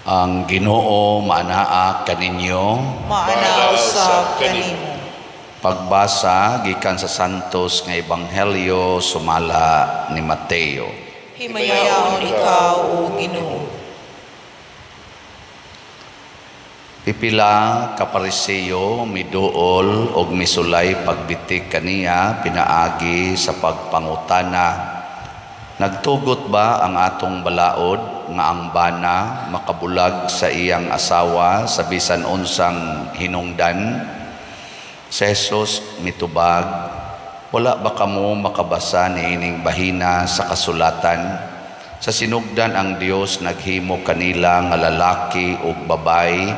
Ang Ginoo maanaa kaninyo. Maanaa usab kanimo. Pagbasa gikan sa Santos nga Ebanghelyo sumala ni Mateo. Himayaon ikaw, O Ginoo. Pipila ka Pariseo miduol og misulay pagbitik kaniya pinaagi sa pagpangutana. Nagtugot ba ang atong balaod nga ang bana makabulag sa iyang asawa sa bisan unsang hinungdan? Si Jesus mitubag, wala ba kamo makabasa niining bahina sa kasulatan? Sa sinugdan ang Dios naghimo kanila nga lalaki ug babayi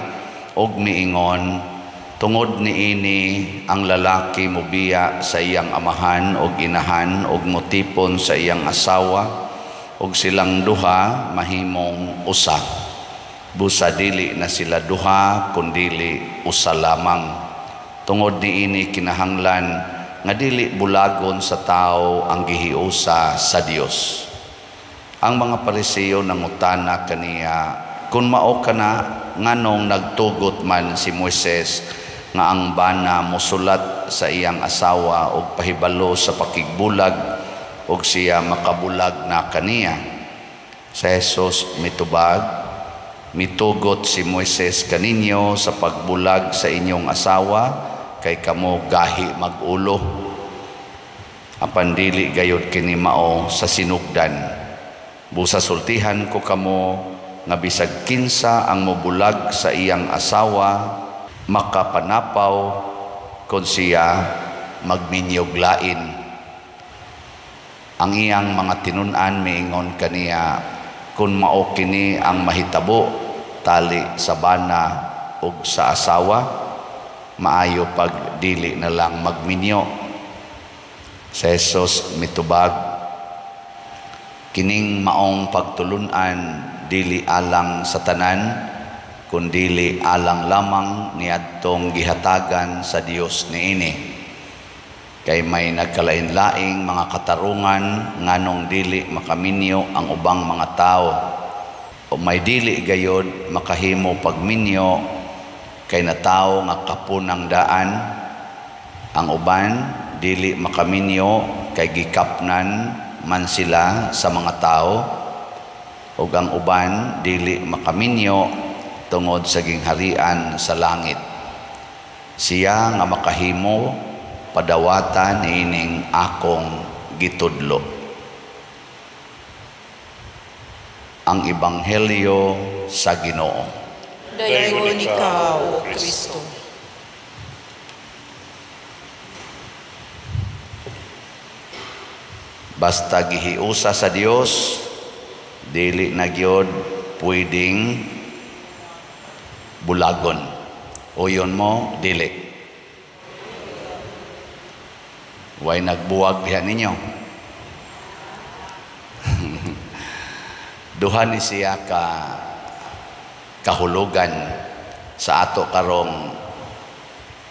ug miingon, tungod niini ang lalaki mobiya sa iyang amahan ug inahan ug motipon sa iyang asawa ug silang duha mahimong usa. Busa dili na sila duha kundili usa lamang. Tungod niini kinahanglan nga dili bulagon sa tao ang gihiusa sa Dios. Ang mga Pariseo nangutana kaniya, kun mao kana nganong nagtugot man si Moises nga ang bana mosulat sa iyang asawa og pahibalo sa pakigbulag og siya makabulag na kaniya? Sa Jesus mitubag, mitugot si Moises kaninyo sa pagbulag sa inyong asawa kay kamo gahi magulo. Apan dili gayod kini mao sa sinugdan. Busa sultihan ko kamo nga bisag kinsa ang mobulag sa iyang asawa makapanapaw kon siya magminyog lain. Ang iyang mga tinun-an miingon kaniya, kun mao kini ang mahitabo tali sa bana ug sa asawa, maayo pag dili na lang magminyo. Sa Jesus mitubag, kining maong pagtulun-an dili alang sa tanan, kundili alang lamang niadtong gihatagan sa Dios niini. Kay may nagkalain-laing mga katarungan nganong dili makaminyo ang ubang mga tao. O may dili gayod makahimo pagminyo kay natawo nga kapunang daan. Ang uban dili makaminyo kay gikapnan man sila sa mga tao. Ug ang uban dili makaminyo tungod sa gingharian sa langit. Siya nga makahimo padawatan ining akong gitudlo. Ang Ebanghelyo sa Ginoo. Dayon ikaw, O Kristo. Basta gihiusa sa Dios, dili na gyud pwedeng bulagon. Uyon mo, dili. Way nagbuwag diha ninyo. Duha ni siya ka kahulugan sa ato karong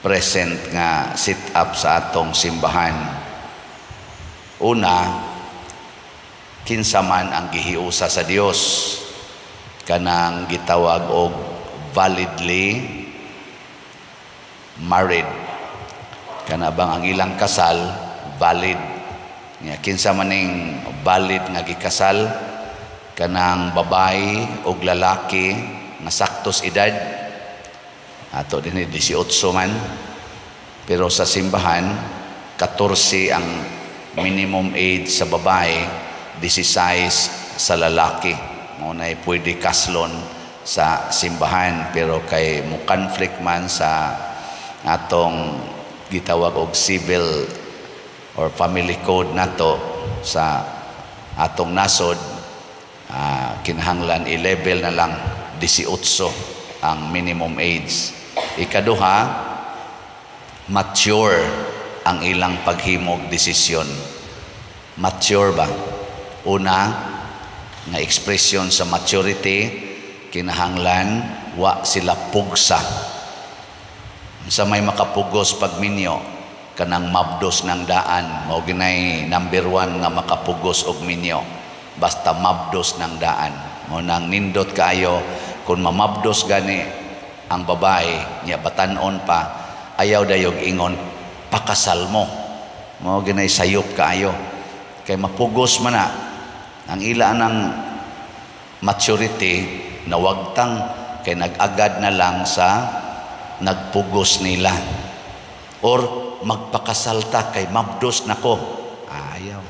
present nga sit up sa atong simbahan. Una, kinsa man ang gihiusa sa Dios, kanang gitawag og validly married. Kana bang ang ilang kasal valid. Nya kinsa maning valid nga gikasal, kanang babae og lalaki nga saktos edad. Ato dinhi 18 man, pero sa simbahan 14 ang minimum age sa babae, 16 sa lalaki. Mo nay pwede kaslon sa simbahan, pero kay mo conflict man sa atong gitawag og civil or family code nato sa atong nasod, kinahanglan i-level na lang 18 ang minimum age. Ikaduha, mature ang ilang paghimog desisyon. Mature ba? Una, nga ekspresyon sa maturity, kinahanglan wa sila pugsa. Sa may makapugos pagminyo, kanang mabdos ng daan, mao ginay number 1 nga makapugos og minyo, basta mabdos ng daan. Mao nang nindot kaayo Kung mamabdos gani ang babae niya, batanon pa, ayaw dayog ingon pakasal mo. Mao ginay sayop kaayo kay mapugos man na ang ila ng maturity, nawagtang kay nag-agad na lang sa nagpugos nila. Or magpakasal ta kay mabdos nako. Ayaw.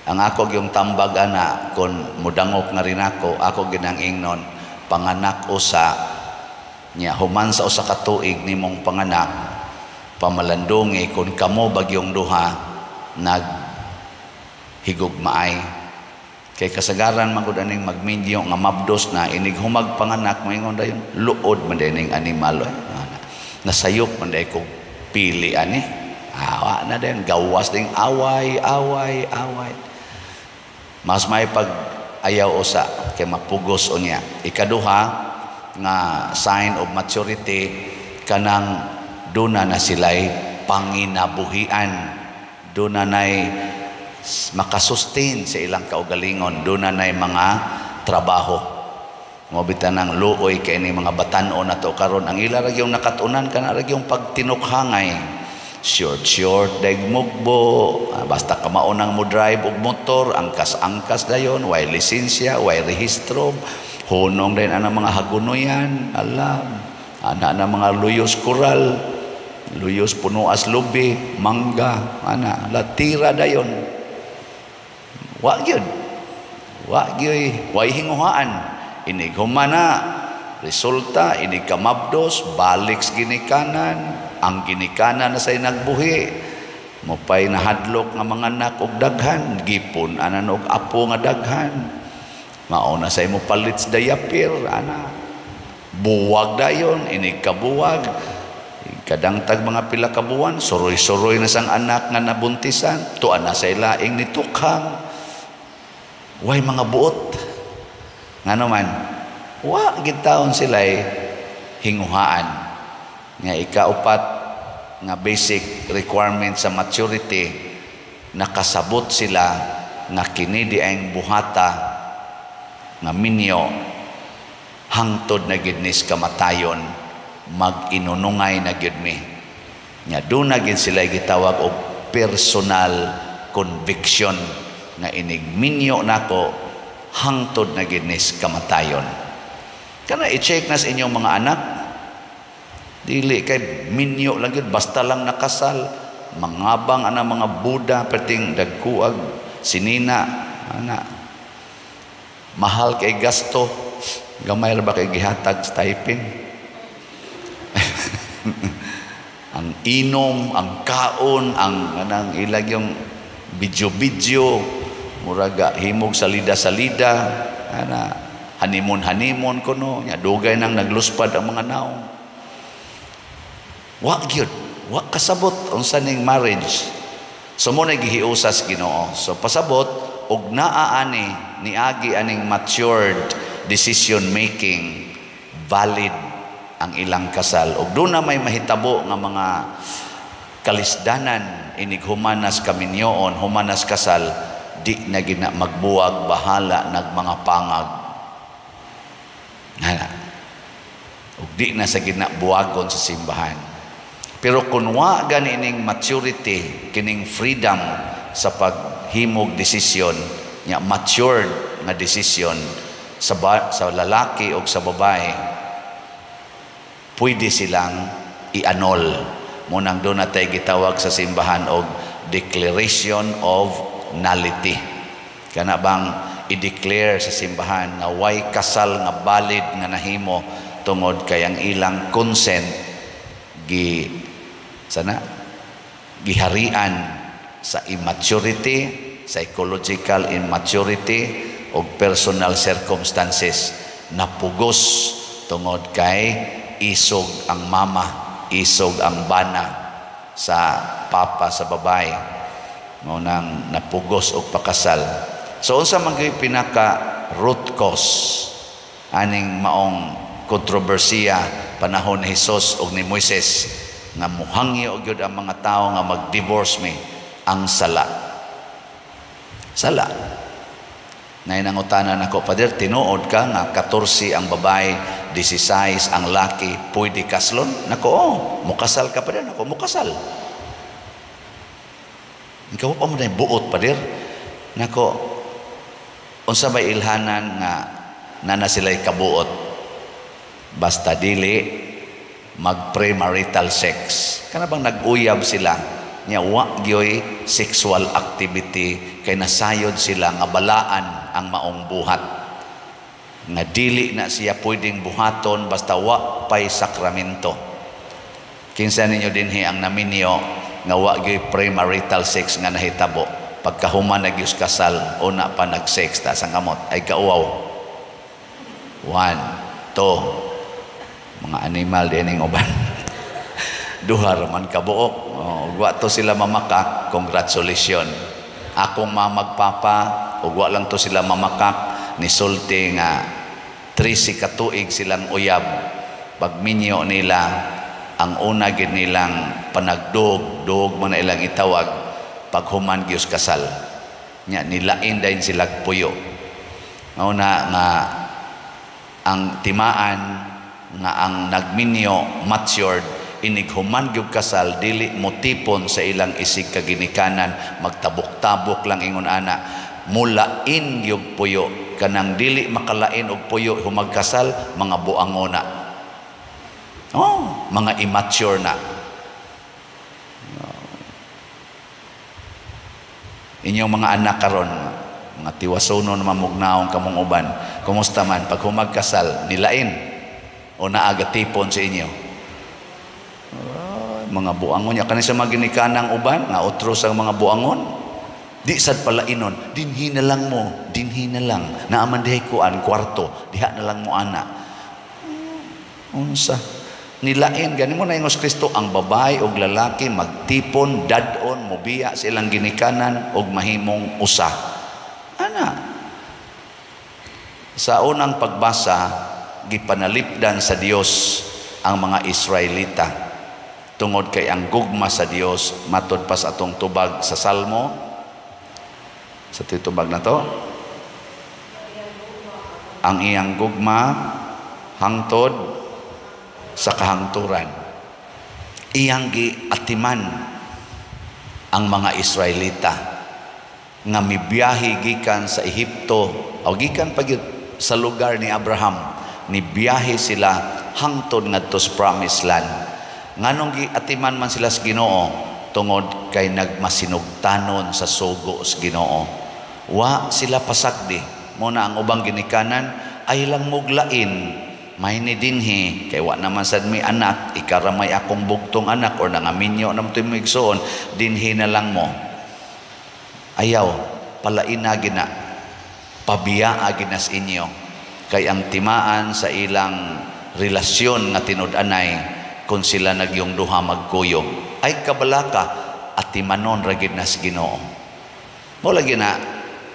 Ang ako yung tambag ana, kung mudangop nga rin ako, ako ginang ingnon, panganak usa nya, human sa 1 ka tuig nimong panganak, pamalandungi kung kamo bagyong duha nag higugmaay. Kay kasagaran man gud aning magminyo nga mabdos na, inig humag panganak, moingon dayon, "Luod man ning animal oy. Nasayop man day kog pili ani." Awa na din, gawas ding away, away, away. Mas may pag ayaw usa kay mapugos unya. Ikaduha nga sign of maturity, kanang duna na sila'y panginabuhian, duna nay makasustain sa ilang kaugalingon, duna nay mga trabaho. Mo bitan ng luoy kay ni mga batan-on nato karon, ang ila ra gyung nakatunan kana ra gyung pagtinukhangay, short short daig mugbo, basta kamaunang mo drive og motor, angkas-angkas dayon, way lisensya, way rehistro, hunong din ang mga hagunoyan, alam ana na mga luyos koral, luyos punuas lubi, mangga, ana latira dayon. Wa gyud, wa gyud, way hinguhaan. Inig humana resulta, inig kamabdos, balik sa ginikanan, ang ginikanan na say nagbuhi, mopay nahadlok nga mga anak og daghan, gipon anan og apo nga daghan, mao na say mo palit sa diaper ana, buwag dayon. Inig kabuwag, kadangtag mga pila ka buwan, suroy-suroy na sang anak nga nabuntisan, tuan na say laing nitukhang, way mga buot. Ngano man wa gid taon sila'y hinguhaan. Nga ikaupat nga basic requirement sa maturity, nakasabot sila nga kini di ang buhata nga minyo, hangtod na gid nis kamatayon, mag-inunungay na gyud mi. Nya doon na gid sila gitawag og personal conviction nga inig minyo nako, hangtod na gid nis kamatayon. Kana i-check na sa inyong mga anak. Dili kay minyo lang yun, basta lang nakasal, mangabang ana mga buda, perting dagkuag sinina ana, mahal kay gasto, gamay ra ba kay gihatag stipend. Ang inom, ang kaon, ang anang ilag yung video-video, muraga himog salida-salida, ana, honeymoon-honeymoon kuno, nya dugay nang nagluspad ang mga naong. Wa gyud, wa kasabot unsa ning marriage. So mo na gihiusas Ginoo. So pasabot og naa ani niagi aning matured decision making, valid ang ilang kasal. Og doon na may mahitabo nga mga kalisdanan inig humanas kaminyoon, humanas kasal, di na gina magbuwag, bahala nag mga pangag. Nga. Ug di na sa gina buwagon sa simbahan. Pero kung wa gani ning maturity, kining freedom sa paghimog desisyon, nya matured nga desisyon sa lalaki o sa babae, pwede silang i-annul. Munang doon natay gitawag sa simbahan og declaration of nullity. Kana bang i-declare sa simbahan nga way kasal nga valid nga nahimo tungod kay ang ilang consent gi sana giharian sa immaturity, psychological immaturity o personal circumstances, napugos tungod kay isog ang mama, isog ang bana sa papa sa babae, mao nang napugos og pakasal. So unsa man gyud pinaka root cause aning maong kontrobersiya panahon ni Hesus ug ni Moises nga muhangyo gyud ang mga tawo nga mag-divorce mi? Ang sala. Sala. Nay nangutana nako, "Pader, tinuod ka nga 14 ang babae, 16 ang laki, pwede kaslon?" Nako, "Oh, mukasal ka, pader." Nako, "Mukasal." "Ikaw pa mo na buot, pader." Nako, "Unsa may ilhanan nga nana sila'y kabuot? Basta dili mag premarital sex." Kana bang nag-uyab sila nya wa gyoy sexual activity, kay nasayod sila nga balaan ang maong buhat, nga dili na siya pwedeng buhaton basta wa pay sakramento. Kinsa ninyo dinhi ang naminyo nga wa gyoy premarital sex nga nahitabo? Pagkahuman na gyud kasal, una pa nag-sex, taas ang kamot. Ay kauwaw. One, two, mga animal din ning uban. Duha man kabuok. Oh, wa to sila mamakak, congratulations. Akong mamagpapa, ug wa lang to sila mamakak, nisulti nga 13 ka tuig silang uyab. Pagminyo nila, ang una gid nilang panagdog, dog man na ilang itawag, paghuman gyud kasal. Nya nilain dayon sila puyo. Mauna nga ang timaan nga ang nagminyo matured, inig human gyud kasal, dili motipon sa ilang isig kaginikanan, magtabok-tabok lang ingon ana, mulain gyud puyo. Kanang dili makalain og puyo humagkasal, mga buango na, oh, mga immature na. Inyong mga anak karon, mga tiwasono na mamugnaong kamong uban, kumusta man pag humagkasal, nilain o naagatipon sa inyo? Oh, mga buangon niya kani sa mga ginikanang uban nga otro sa mga buangon, di sad palainon, "Dinhi na lang mo, dinhi na lang, naaman dihay kuan kwarto, diha na lang mo ana." Unsa nilain gani mo na ingos Kristo, ang babae og lalaki magtipon, dad-on, mobiya sa ilang ginikanan og mahimong usa ana. Sa unang pagbasa, gipanalipdan sa Dios ang mga Israelita tungod kay ang gugma sa Dios, matod pa sa atong tubag sa Salmo, sa titubag na to, ang iyang gugma hangtod sa kahangturan. Iyang giatiman ang mga Israelita nga mibiyahe gikan sa Ehipto o gikan pa sa lugar ni Abraham, nibiyahe sila hangtod ngadto sa Promised Land. Nganong giatiman man sila sa Ginoo? Tungod kay nagmasinugtanon sa sugo sa Ginoo. Wa sila pasagdi. Mo na ang ubang ginikanan ay lang muglain, may ni dinhi kay wa naman sad mi anak, ikaramay akong bugtong anak or nangaminyo nam to igsoon, dinhi na lang mo. Ayaw, palaina gina, pabiyaa gina sa inyo, kay ang timaan sa ilang relasyon nga tinud-anay kung sila nagyong duha magkuyog, ay kabalaka, atimanon ra gid na sa Ginoo. Mo lagi na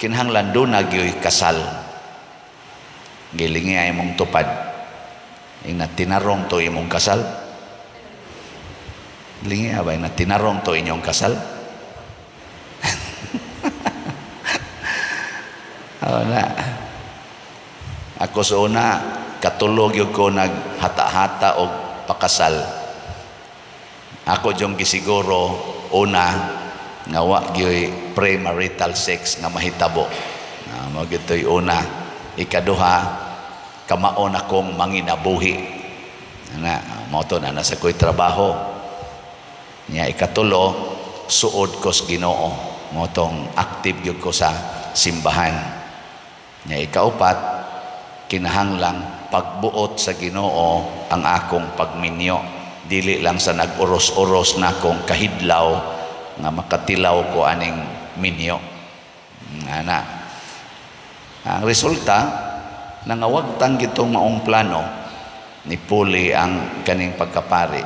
kinahanglan duna gyoy kasal. Gilingi ay mong tupad. Ing tinarong to imong kasal. Lingi abay na tinarong to inyong kasal. Oh, na. Ako sa una, katulog yun ko naghata-hata og pakasal. Ako diyong gisiguro una nga wa gyoy premarital sex nga mahitabo. Mao gitoy una. Ikaduha, kamaon akong manginabuhi. Na, mao to na nasa ko'y trabaho. Nya ikatulo, suod ko sa Ginoo. Mao tong active gyud ko sa simbahan. Nya ikaupat, kinahanglang pagbuot sa Ginoo ang akong pagminyo. Dili lang sa nag-uros-uros na akong kahidlaw nga makatilaw ko aning minyo. Ana. Ang resulta, nangawagtang gitong maong plano ni puli ang kaning pagkapari.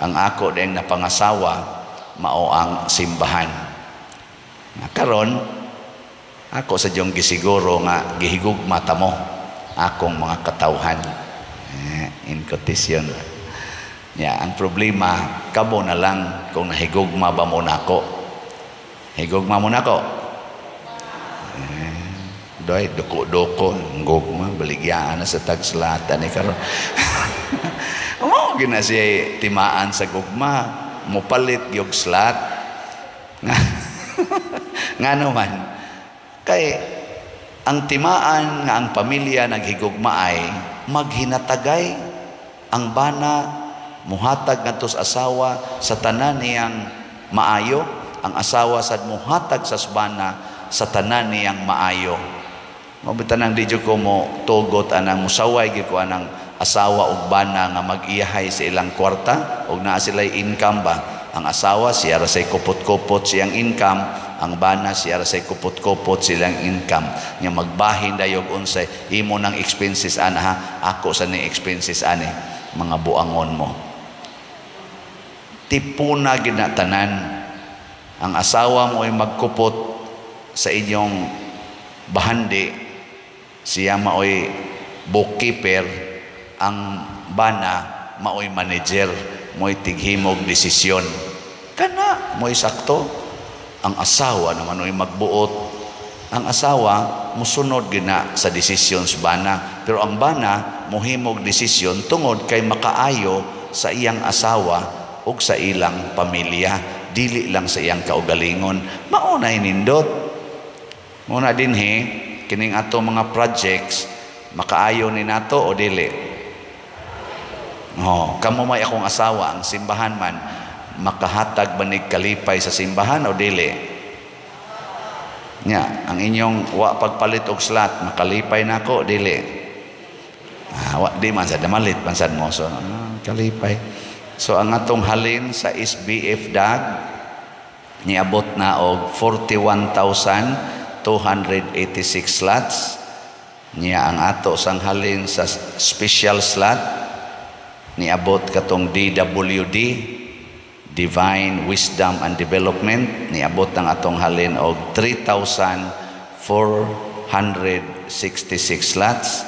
Ang ako din na pangasawa mao ang simbahan. Karon ako sa diyong gisiguro nga gihigugma ta mo akong mga katawhan. In quotation. Ya, ang problema kamo na lang kung nahigugma ba mo nako. Higugma mo nako? Doy, duko-duko, gugma, baligyaan na sa tagslata ni karon. Mao gina siya timaan sa gugma, mopalit gyud slat. Nga ngano man kay ang timaan nga ang pamilya naghigugmaay maghinatagay ang bana, muhatag ngadto sa asawa sa tanan niyang maayo, ang asawa sad muhatag sa bana sa tanan niyang maayo. Mao bitanang di jud ko mo tugot anang musaway gyud ko anang asawa ug bana nga mag-iyahay sa ilang kwarta ug naa sila'y income ba. Ang asawa siya ra say kupot-kupot siyang income, ang bana siya ra say kupot-kupot silang income. Nya magbahin dayog unsay imo nang expenses ana ha, ako sa ni expenses ani, mga buangon mo. Tipuna gid na tanan. Ang asawa mo ay magkupot sa inyong bahandi, siya maoy bookkeeper, ang bana maoy manager, mo'y tighimog desisyon. Kana mo'y sakto. Ang asawa naman oy magbuot. Ang asawa musunod gina sa desisyon sa bana, pero ang bana mohimog desisyon tungod kay makaayo sa iyang asawa ug sa ilang pamilya, dili lang sa iyang kaugalingon. Mao na nindot. Muna dinhi kining ato mga projects, makaayo ni nato o dili? Oh, kamo may akong asawa, ang simbahan man makahatag ba nig kalipay sa simbahan o dili? Nya, ang inyong wa pagpalit og slot, makalipay nako dili? Ah, wa di man sad malit man sad mo, so kalipay. So ang atong halin sa SBF DAG niabot na og 41,286 slots. Niya ang ato sang halin sa special slot niabot katong DWD, Divine Wisdom and Development, niabot ang atong halin og 3,466 slots.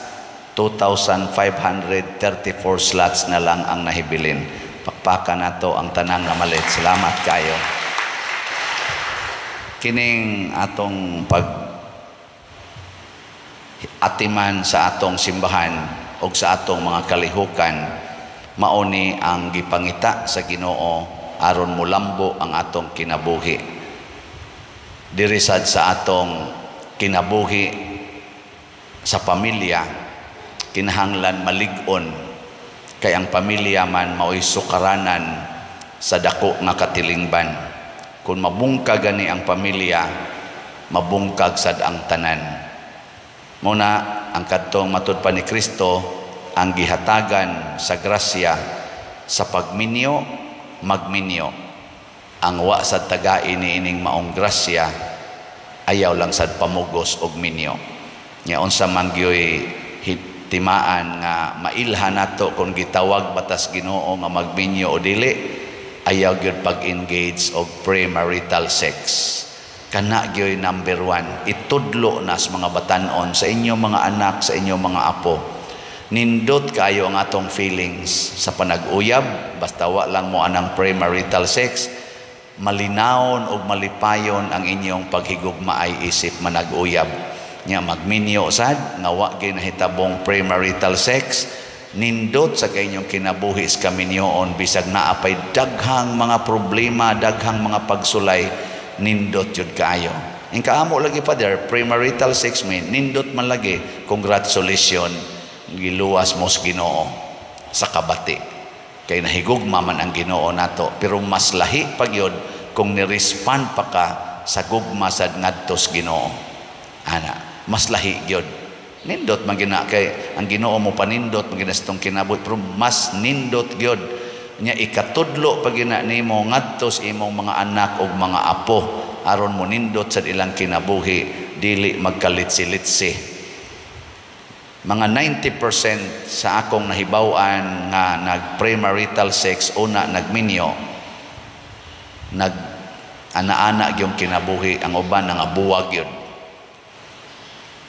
2,534 slots na lang ang nahibilin. Pakpakan nato ang tanang nga malit. Salamat kayo. Kining atong pag atiman sa atong simbahan og sa atong mga kalihukan, mauni ang gipangita sa Ginoo aron mulambo ang atong kinabuhi. Diri sad sa atong kinabuhi sa pamilya, kinahanglan malig-on kay ang pamilya man maoy sukaranan sa dako nga katilingban. Kung mabungkag gani ang pamilya, mabungkag sad ang tanan. Muna ang kadtong matud pa ni Kristo, ang gihatagan sa grasya sa pagminyo, magminyo. Ang wa sad tagain ni ining maong grasya, ayaw lang sad pamugos og minyo. Nya unsa man gyoy timaan nga mailhan nato kung gitawag batas Ginoo nga magminyo o dili, ayaw gyud pag-engage og premarital sex. Kana gyoy number 1. Itudlo na sa mga batan-on, sa inyong mga anak, sa inyong mga apo. Nindot kayo ang atong feelings sa panag-uyab, basta wa lang mo anang premarital sex, malinawon og malipayon ang inyong paghigugmaay isip manag-uyab. Nya magminyo sad nga wa gyud nahitabong premarital sex, nindot sa inyong kinabuhi sa kaminyoon bisag naa pay daghang mga problema, daghang mga pagsulay, nindot jud kaayo. Ang kaamo lagi, Father, premarital sex man nindot man lagi, congratulations, giluwas mo sa Ginoo sa kabati. Kay nahigugma man ang Ginoo nato, pero mas lahi pa gyud kung ni-respond pa ka sa gugma sad ngadto sa Ginoo. Ana, mas lahi gyud. Nindot man gina kay ang Ginoo mo panindot man gina sa itong kinabuhi, pero mas nindot gyud nya ikatudlo pa gina nimo ngadto sa imong mga anak ug mga apo aron mo nindot sa ilang kinabuhi, dili magkalitsi-litsi. Mga 90% sa akong nahibaw-an nga nag-premarital sex una nagminyo, nag ana-ana gyud kinabuhi, ang uban nangabuwag gyud.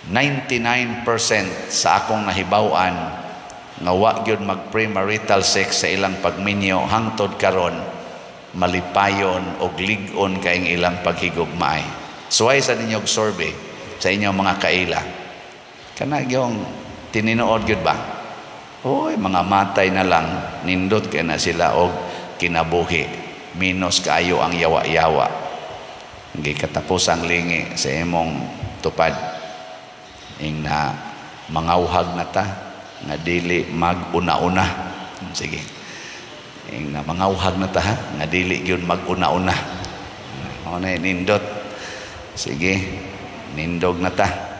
99% sa akong nahibaw-an nga wa gyud mag-premarital sex sa ilang pagminyo hangtod karon malipayon og lig-on kaing ilang paghigugmaay. Suway sa ninyong survey sa inyong mga kaila. Kana gyung tininuod gyud ba? Oy, mga matay na lang, nindot kay na sila og kinabuhi. Minus kaayo ang yawa-yawa. Gikatapos ang lingi sa imong tupad. Ing na mangawhag na ta nga dili mag-una-una. Sige. Ing na mangawhag na ta ha, nga dili gyud mag-una-una. Mao na nindot. Sige, nindog na ta.